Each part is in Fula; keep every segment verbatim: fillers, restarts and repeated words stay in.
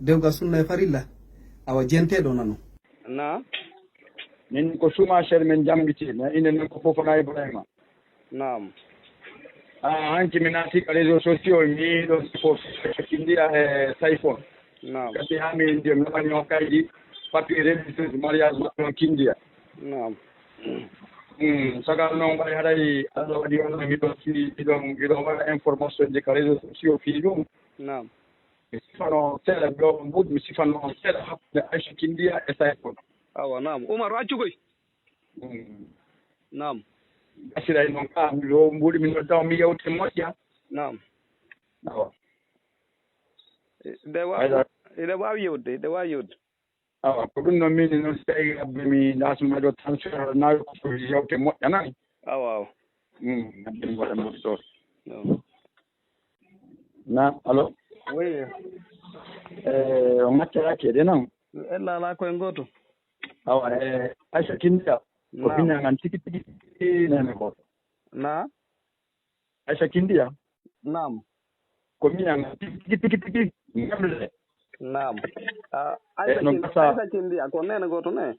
Dewgal sunna e farilla, awa jenteɗo nano. Na? Min ko Suma Sher min jambiti, na inde non ko Fofana Ibrahima. Naam. Ah, hanki mi naati ka réseaux sociaux, mi ɗo ko Kindiya e Saifon. Naam. Kadi ha mi ndi mi wani on kaydi papier religieuse mariage maɓɓe on Kindiya. Naam. Hmm, sagal non ɓay haray Allah waɗi on mi ɗo si ɗiɗon ɗiɗon waɗa information ji ka réseaux sociaux fii ɗum. Naam. Mi sifano seeɗa mi ɗo mbuɗ mi sifano on seeɗa hakkunde Aisha Kindiya e Saifon. Awa naam. Umar accu koy. Hmm. Naam. Gasiray non ka mi ɗo mbuɗ mi nodda on mi yewte moƴƴa. Naam. Awa. Ɓe waawi ɓe waawi yewde ɓe waawi yewde. Awa ko ɗum noon min noon si tawi abbe mi ndasma ɗo transfert nawi ko yewte moƴƴa nani. Awa awa. Hmm, abbe mi waɗa moƴƴo ɗo. Na allo. Oui. Eh, o maccaraki e ɗe noon. Ella ala koye gooto. Awa e Aisha Kindiya ko biñangan tigi tigi tigi nene gooto. Na. Aisha Kindiya. Naam. Ko miñan tigi tigi tigi tigi ñamle. Naam. Ah, e Aisha no Kin- gasa Aisha Kindiya ko nene gooto ne.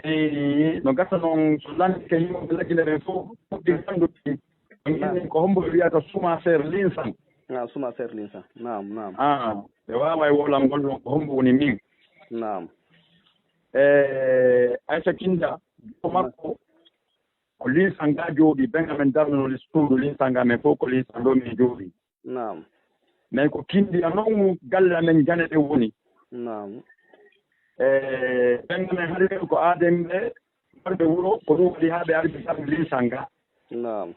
E no gasa noon so lande ke yimɓe lagine ɓen fof puɗɗi anndude. Ko hombo wiyata Suma Ser Linsan. Ah, Suma Ser Linsan. Naam, naam. Ah, ɓe waaway wolangol ɗon ko hombo woni min. Naam. E Aisha Kindiya ko makko. Ko Linsanga jooɗi, Benjamin darnanoli suudu Linsanga men fof ko Linsanga ɗo min jooɗi. Naam. Men ko Kindiya noon galle amen jane ɗe woni. Naam. E Benjamin hari ɓe ko aaden ɓe marɓe wuro ko ɗum waɗi haa ɓe ari ɓe darni Linsanga. Naam.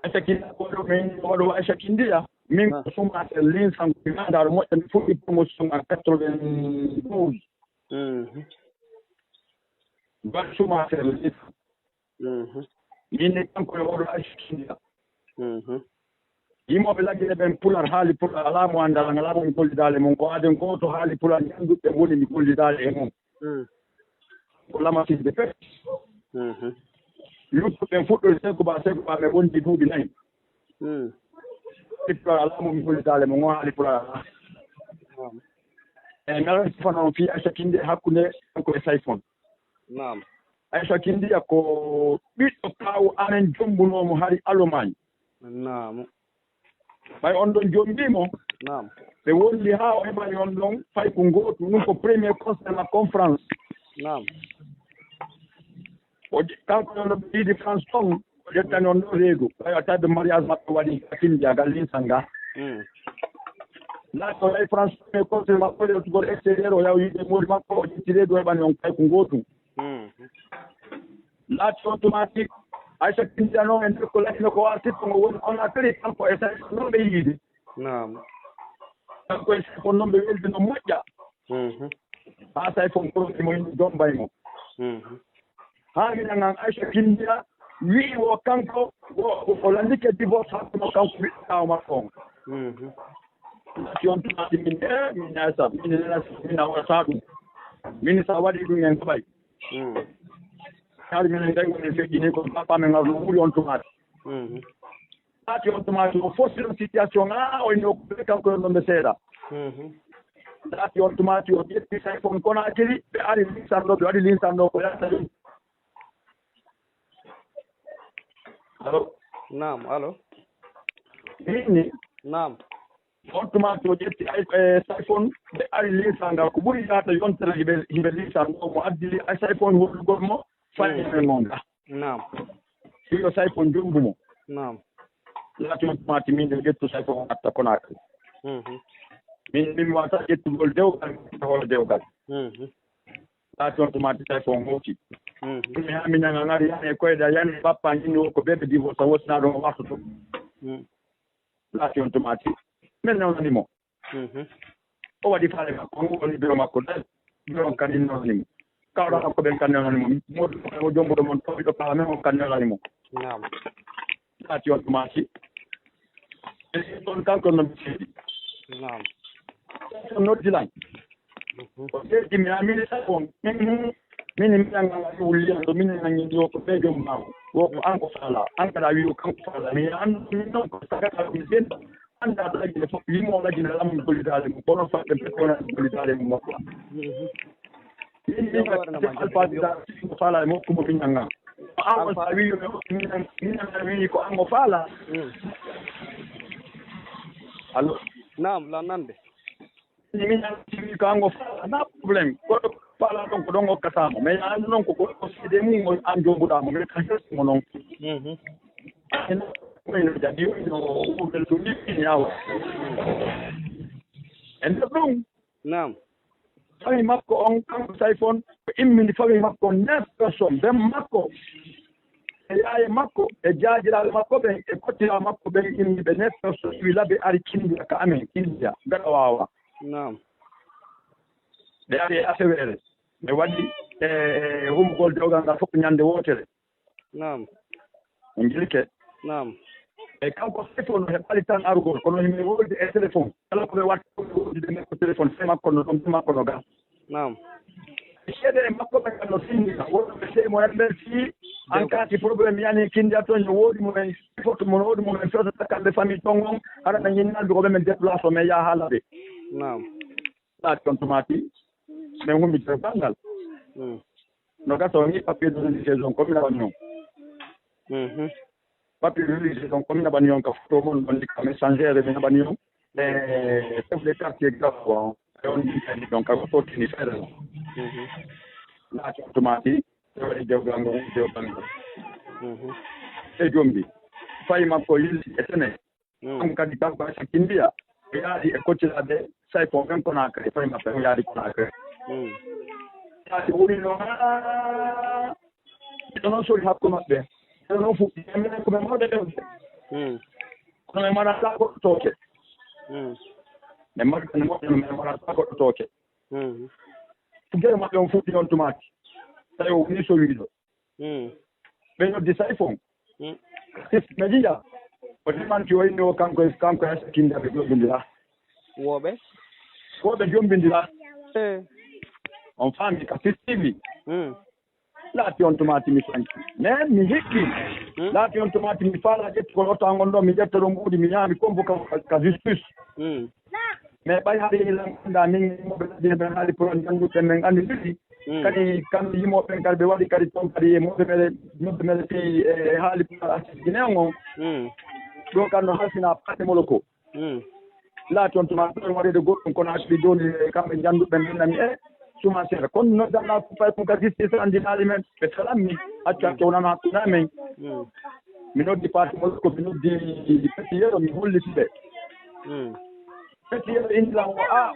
Aisha Kindiya ko ɗo min oɗo Aisha Kindiya min ko sumaate Linsanga ko gandaro moƴƴa mi fuɗɗi promotion en quatre-vingt-douze. Mbaɗ sumater lifa. Min ni kanko e oɗo accitindiya. Yimooɓe laggine ɓen pular haali pular alaa mo anndal an alaa mo mi gollidaale mum ko aden gooto haali pular ñannduɓe woni mi gollidaale e mum. Ko lamasinde pet. Yuttuɓe ɓen fuɗɗori segu ba segu ba ɓe wondi duuɓi nayi. Pular alaa mo mi gollidaale mum o haali pular alaa. Eyi mi alaa sifano on fii Aisha Kinde hakkunde kanko e Sayfon. Naam. Aisha Kindiya ko ɓiɗɗo kaawu amen jombunoomo hari Allemagne. Naam. Ɓay on ɗon jombii mo. Naam. Ɓe wondi haa o heɓani on ɗon fay ko ngootu ɗum ko premier concert ma conférence. Naam. O je- kanko ɗon ɗo ɓe yiidi France ton o ƴettani on ɗo reedu ɓay o tawi ɓe mariage maɓɓe waɗi Kindiya gal Linsanga. Laati o yahi France premier concert makko o yewtugol extérieur o yaw yiide moodi makko o ƴetti reedu o heɓani on kay ko ngootu. Laati on tumaati Aisha Kindiya noon e nder ko latino ko artiste mo woni Conakry kanko e Sayfon noon ɓe yiide. Naam. Kanko e Sayfon noon ɓe weldi no moƴƴa. Haa Sayfon koroɗi mo yimɓe jombay mo. Haa mi nanan Aisha Kindiya wi'i wo kanko wo o landike divorce hakkunde kanko ɓiɗɗo kaaw makko on. Laati on tumaati min e min nasa min nasa min a waɗata ɗum. Min sa waɗi ɗum en heɓay. Kadi minen kay woni feƴƴini ko papa men arno wuuri on tumaati. Laati on tumaati o forcino situation a o inni o ɓe kanko yon ɗon ɓe seeɗa. Laati on tumaati o ƴetti Sayfon Konakiri ɓe ari linsan ɗo ɓe waɗi linsan ɗo ko yata ɗum. Allo. Naam allo. Min ni. Naam. On tuma to ƴetti ay e Sayfon ɓe ari linsa ngal ko ɓuri yaata yontere hiɓe hiɓe linsa ngo mo addi ay Sayfon hollugol mo fayde men mo nga. Naam. Hiɗo Sayfon jombu mo. Naam. Laati on tumaati min ɗo ƴettu Sayfon o atta Konakiri. Min min wata ƴettugol dewgal mi ƴetta hoore dewgal. Laati on tumaati Sayfon o hoti. Ɗum mi haa mi nanga ngari yani e koyɗa yani e bappa ñinni o ko bebe divorce wosna ɗon o wartoto. Laati on tumaati min newnani mo. O waɗi faale makko o woni biro makko dal biro on kan innonani mo. Kawɗa makko ɓen kan newnani mo modu o jombuɗo mon toɓiɗo pala men on kan newnani mo. Naam. Laati on tumaati. E ɗon kanko no mi seedi. Naam. On noddi lan. O seedi mi amini sa on. Min mi nanga wulli an ɗo min nanga ndi o ko ɓe jom maako. Wo ko an ko faala an kala wi o kanko faala mi an min non ko sagata ko mi seedi. annda ɗo lagine fof, yimmo lagine lamu gollitaade mum, kono faɗɗe pet wona gollitaade mum makko. Min, min, alfaade da, ko faala e makko mo min nanga. An sa wi yo mi hokki min, min nanga wi ko an o faala. Allo? Naam, la nande. Min nanga wi ko an o faala, na problème. Ko ɗo faala ɗon ko ɗon okkata mo. Mais an non ko ko seede mum o an jombuɗa mo. Mais ka hesti mo non. Ina, ko ina jadi, no, ko ɓe to ni yawa. En ɗum. Naam. Fami makko on, kanko Sayfon, ko immini fami makko neuf personnes. Ben makko, e yaaye makko, e jaajiraaɓe makko ɓen, e kottiraaɓe makko ɓen, immini ɓe neuf personnes, iwi labe ari Kindiya ka amen, Kindiya, gaɗa waawa. Naam. Ɓe ari e aseweere. Ɓe waɗi, e, e, humugol dewgal ngal fof ñande wootere. Naam. En njilike. Naam. E kanko Sayfo no heɓali tan arugol, kono himi wolde e téléphone. Kala ko ɓe watta ko woldude makko téléphone, sey makko no ɗon, sey makko no ga. Naam. E seede e makko ɓe kan no sinndina, wonɓe sey mo en ɓen fii, an kaati problème yani Kindiya toon, no woodi mo en foto, mo woodi mo en fewtata kamɓe famille toon on, hara ɓe ñinnalde ko ɓe men déplacé, mais yaa haala ɓe. Naam. Ɗa toon tumaati, min hummi to banngal. Mm. No gasa o ni papier de religion ko mi naɓani on. Mhm. Papier de religion ko mi naɓani on ka photo mon ɗon ka messenger mi naɓani on. E chef de quartier Gawa on. E on ɗin kadi ɗon ka fof tini feere on. Mhm. Ɗa toon tumaati, e waɗi dewgal ngol, dewgal ngol. Mhm. E jombi. Fayi makko yilli e tene. Mm. Kanko kadi, kanko Aysata Kindiya, o yaadi e kottiraaɓe Sayfo ɓen Konakry, fami maɓɓe o yaadi Konakry. Mm. Yaadi woni no haa, ɓe noon sori hakku maɓɓe. Ɓe noon fuɗɗi, e minen ko ɓe mawɓe ɓen. Mm. Kono ɓe mbaɗata goɗɗo tooke. Mm. Ɓe mbaɗata, ɓe mbaɗata goɗɗo tooke. Mm. Fuggere maɓɓe on fuɗɗi on tumaati. Tawi o woni sowiiɗo. Mm. Ɓe noddi Sayfo. Mm. Ɓe njiya. O demanti o inni o kanko, kanko e Aysata Kindiya ɓe jombindira. Woɓe? Woɓe jombindira. Eh. On faami ka C C T V. Mm. Laati on tumaati mi sanki. Mais mi hikki. Mm. Laati on tumaati mi faala ƴettugol oto an on ɗo, mi ƴetta ɗo mbuuɗi, mi ñaami kombo ka, ka, ka justice. Mm. Mais ɓay hari lan annda min yimɓe ɓe ɓe haali pour ñannduɓe men anndi ɗiɗi. Mm. Kadi kamɓe yimooɓe ɓen kadi ɓe waɗi kadi toon kadi e moɓe mele, moɓe mele fii e, e haali pour artiste Guinée on. Mm. Ɗum kam no halfina paate molo ko. Mm. Laati on tuma ɗon waɗede goɗɗum kono asli jooni e kamɓe ñannduɓe ɓen nani e tuma seeɗa. Kono noddanɗa ko fay ɗum ka justice anndinaali men ɓe salammi accu accu wonano hakkunde amen. Mm. Mi noddi paate molo ko mi noddi Petit Yero mi holliti ɓe. Mm. Ɓe tiyeɗo indi lan o a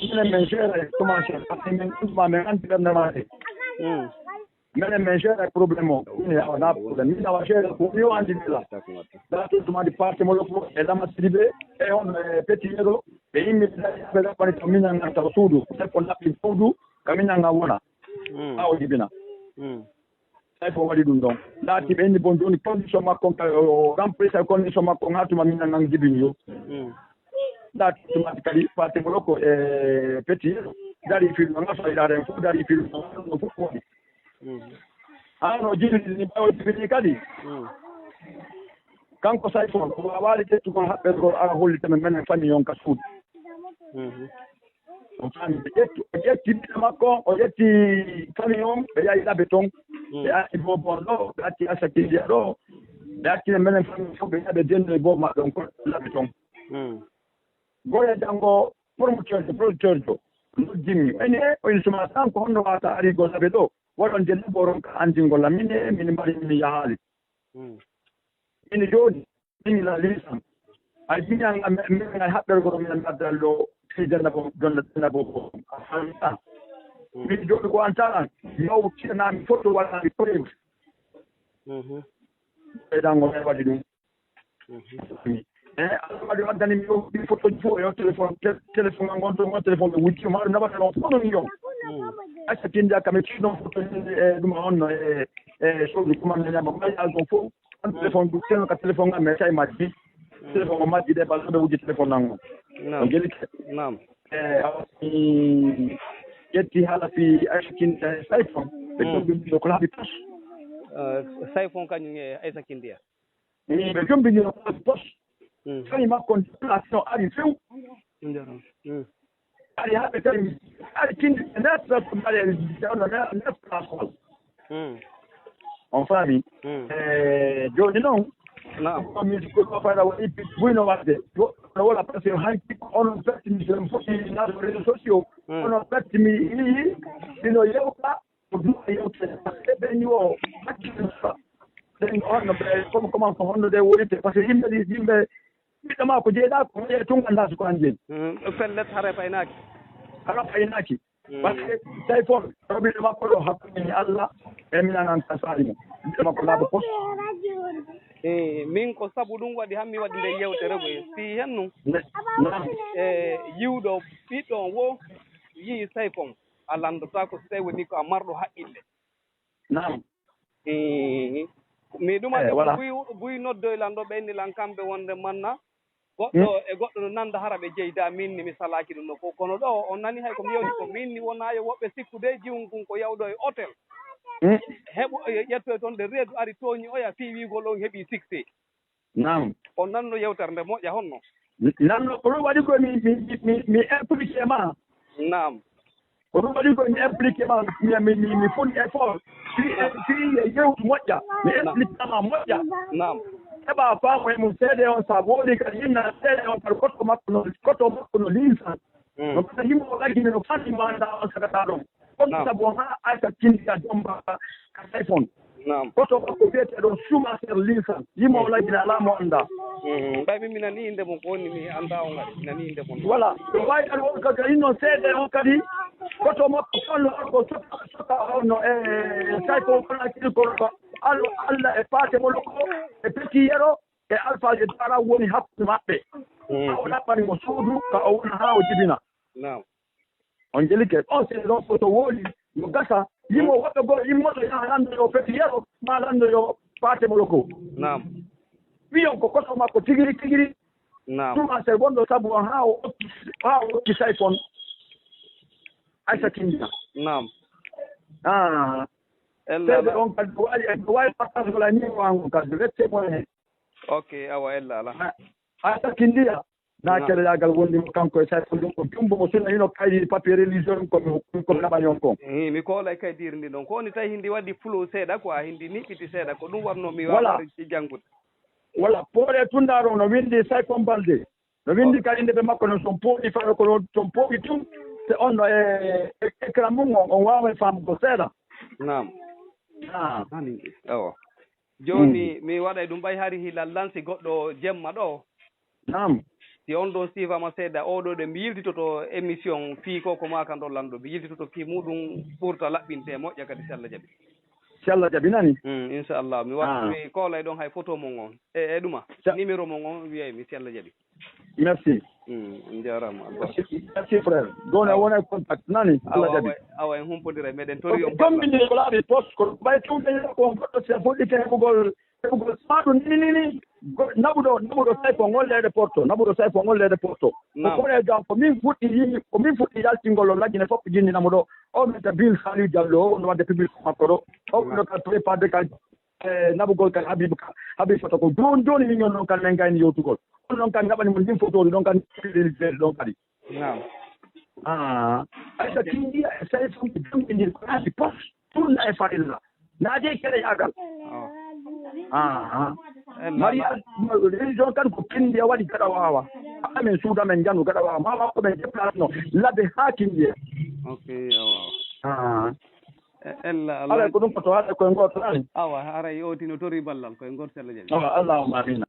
minen min géré commencé parce que min anduma min andi ɓernde ma de. Mm. Minen min géré problème o min awa na problème min awa géré ko mi o andi bila. Dala to tuma di parti mo lopo e lama sidi ɓe e on e petit yeɗo ɓe yimmi ɓe dari ɓe laɓɓani to minen an taw suudu ɓe ko laɓɓi suudu ka minen an wona. Mm. Awa jibina. Mm. Tawi ko waɗi ɗum ɗon. Laati ɓe inni bon jooni condition makko on, o remplisa condition makko on haa tuma min nan jibini yo. Mm. Laati tuma kadi parti mo ɗo ko e petit dari fil no ngasa ila den fof dari fil no fof waɗi. Mm. Haa no jibini ni ɓawo jibini kadi. Mm. Kanko Sayfo ko wawaali ƴettugol haɓɓergol ara hollita men menen famille on ka suudu. Mhm. On faami ɓe ƴettu o ƴetti ɓiɗɗo makko on o ƴetti famille on ɓe yahi labe ton. Mm. Ɓe arti bobo on ɗo ɓe arti Aysata Kindiya ɗo ɓe arti men menen famille fof ɓe yaɓe denno e bobo maɓɓe on ko labe ton. Mm. Goye janngo promoteur jo producteur jo noddimmi ene o insuma tan ko honno wata ari go labe ɗo waɗon de laboron ka anndingol lam mine min mbaɗi mi yahaali. Mm. Min jooni min la lisan ay min an min ay haɓɓere ko min mbaddal ɗo fi janna bo jonna janna bo ko a faami a. Mm. Min jooni ko an tan an yaw tinami photo wala mi preuve. Mhm. E dango e waɗi ɗum. Mhm. E Allah waɗi addani mi o ɗi photo ji fof e o téléphone téléphone an gonto on téléphone ɓe wujji ma ɗum naɓata ɗon fof ɗum yon. Mm. Aysata Kindiya kam e ɗon photo e ɗum on no e e sodu commande ñama mari algon fof. An téléphone du teno ka téléphone am mais tay majji. Mm. Téléphone o majji de bal ɓe wujji téléphone an on. Naam. O jeli ke. Naam. E awa mi ƴetti haala fi Aysata Kindiya e Sayfo ɓe jombinɗo ko laaɓi pos. Sayfo kañum e Aysata Kindiya. Min ɓe jombinɗo ko laaɓi pos. Mm. Fami makko on déplacé no ari few. Njaram. Mm. Ari haɓe tawi ari kindi ɓe nasta ko mbaɗe jawno nasta hol. Mm. On faami? Mm. Eh, jooni noon, naam, ko min ko ɗo fayda waɗi buyno waɗde. Ɗo, ɗo wala parce que hanki ko onon perti mi jom fof ni nato réseaux sociaux. Mm. Onon perti mi yi ino yewta ko duwa yewtere. Parce que ɓe ni o hakkille. Ɓen on no ɓe comme comment ko honno de wonirte parce que yimɓe ɗi yimɓe ɓiɗɗo ma ko jeyɗa ko e tun ganda so ko an jeyi. Mm, pellet hara paynaaki. Hara paynaaki. Mm. Parce que tawi fof robiɗo makko ɗo hakkunde ni Allah e minan an ka sali mo. Ɓiɗɗo makko laaɓa pos. Eh, min ko sabu ɗum waɗi han mi waɗi nde yewtere ko e fii hen nun. Ne, naam. E yiwɗo ɓiɗɗo on wo yii Sayfon a landotaako so tawi woni ko a marɗo haqqille. Naam. Eh, mi ɗuma Eh, de voilà. Buy, buy noddoy lan ɗo ɓenni lan kamɓe wonde manna. Goɗɗo Hmm. E goɗɗo no nanda hara ɓe jeyda min ni mi salaki ɗum ɗo fof. Kono ɗo on nani hay ko mi yewti ko min ni wona yo woɓɓe sikkude jiwun kun ko yawɗo e hôtel. Hmm. Heɓo, e ƴettoy toon de reedu ari tooñi oya fii wiigol on heɓi succès. Naam. On nanno yewtere nde moƴƴa honno? Nanno ko ɗum waɗi ko mi, mi, mi, mi impliqué ma. Naam. Ko ɗum waɗi ko mi impliqué ma, mi, mi, mi, mi foti effort. Fii, fii e yewtu moƴƴa. Mi Naam. Impliqué ma moƴƴa. Naam. Heɓa faamu e mum seede on sa woodi kadi inna seede on kadi koto makko no, koto makko no linsan. Mm. No kadi yimɓe o ɗaggini no fanni mo annda on sagata ɗon. Kono Naam. Sabu ha Aysata Kindiya Domba ka Sayfon. Naam. Koto makko wiyeteeɗo Schumacher Linsan. Yimo o lagina alaa mo annda. Mm. Ɓay min mi nani innde mon ko woni mi annda on kadi. Mi nani innde mon. Voilà. Ɗum wawi kadi won kadi inno seede on kadi. Koto makko fanno on ko sota, sota on no e Sayfon kono kadi ko Allah, Allah e paate mo lokko e Petit Yero e Alpha e Dara woni hakkunde maɓɓe. Mm. Ka o ɗaɓɓani mo suudu, ka o wona haa o jibina. Naam. On jelike, on seede ɗon foto wooli, no gasa, yimo woɓɓe goo, yimmoto yaha lanndo yo Petit Yero, ma lanndo yo paate mo lokko. Naam. Wiyon ko koto makko tigiri, tigiri. Naam. Tuma se wonɗo sabu on haa o okki, haa o okki Sayfon. Aysata Kindiya. Naam. Ah. Ella seede ala. On kadi, no waawi, no waawi partage wala ni o an on kadi, rette mo hen. Ok, awa, ella ala. Ha, Aysata Kindiya. Na Naam. Keɗoyaagal wondi mo kanko e Sayfo ɗum ko jumbo mo suna hino kaydi papier religion ko mi, ko mi naɓani on kon. Eh, mi koolay kaydiiri ndi ɗon. Ko woni tawi hindi waɗi flou seeɗa quoi, hindi niɓɓiti seeɗa. Ko ɗum warno mi Voilà. Waawari ci janngude. Voilà. Poore tundaaro no windi Sayfo Balde. No windi Oh. Kadi nde ɓe makko no son pooɗi faɗo ko ɗon son pooɗi tun. Se on no e, e, écran mum on, on waawa e faamugo seeɗa. Naam. Ah. Ani, awa. Jooni, mm, mi waɗay ɗum ɓay hari hila lansi goɗɗo jemma ɗo. Naam. Si on ɗon siifama seeɗa, oo ɗoo ɗo mi yiltitoto émission fii ko, ko maa kan ɗon lanɗo. Mi yiltitoto fii muuɗum ɓurta laɓɓinte moƴƴa kadi si Allah jaɓi. Si Allah jaɓi nani? Mm, inchallah. Mi wa-, ah, mi koolay ɗon hay photo mon on. E, e ɗuma. Sa- numéro mon on wiyay mi si Allah jaɓi. Merci. Mm, on njaaraama, albarka. Merci, merci, frère. Gooto, awa, wona e contact, nani? Awa, Allah jaɓi. Awa, awa, en humpondira, meɗen tori on. Ok, balla. Min ko laaɓi poste, ko ɓay tumɓe ko on goɗɗo, si a fuɗɗike heɓugol, heɓugol saatu ni, ni, ni, go-, naɓuɗo, naɓuɗo Sayfo ngol leyɗe Porto, naɓuɗo Sayfo ngol leyɗe Porto. Naam. Ko kono e jam, ko min fuɗɗi yimɓe, ko min fuɗɗi yaltingol o lagine fof jinni namuɗo. O min ta Bill Saliou Diallo, o no wadde public makko ɗo. O, naam, ko no ka préparé ka e naɓugol kan Habib ka, Habib Fata ko jooni jooni min noon kan min ngayni yewtugol. On noon kan ngaɓani mo ndin fotooji ɗon kan ɗon kadi. Naam. Ah, aysa kindiya e sey fo ko jumɓe ndin ko naati pos tunna e farilla. Naade kere yagal. Oh. Ah, ah. Ella. Mariage, religion kan ko kindiya waɗi gaɗa waawa. Amen suuda men janu gaɗa waawa. Ma makko men déplacé no. Labe haa kindiya. Ok, awa. Ah. E-, ella, aray ko ɗum ko to haɗa koye gooto tan. Awa, haray o tino tori ballal koye gooto sella jaɓi. Awa, Allahumma amina.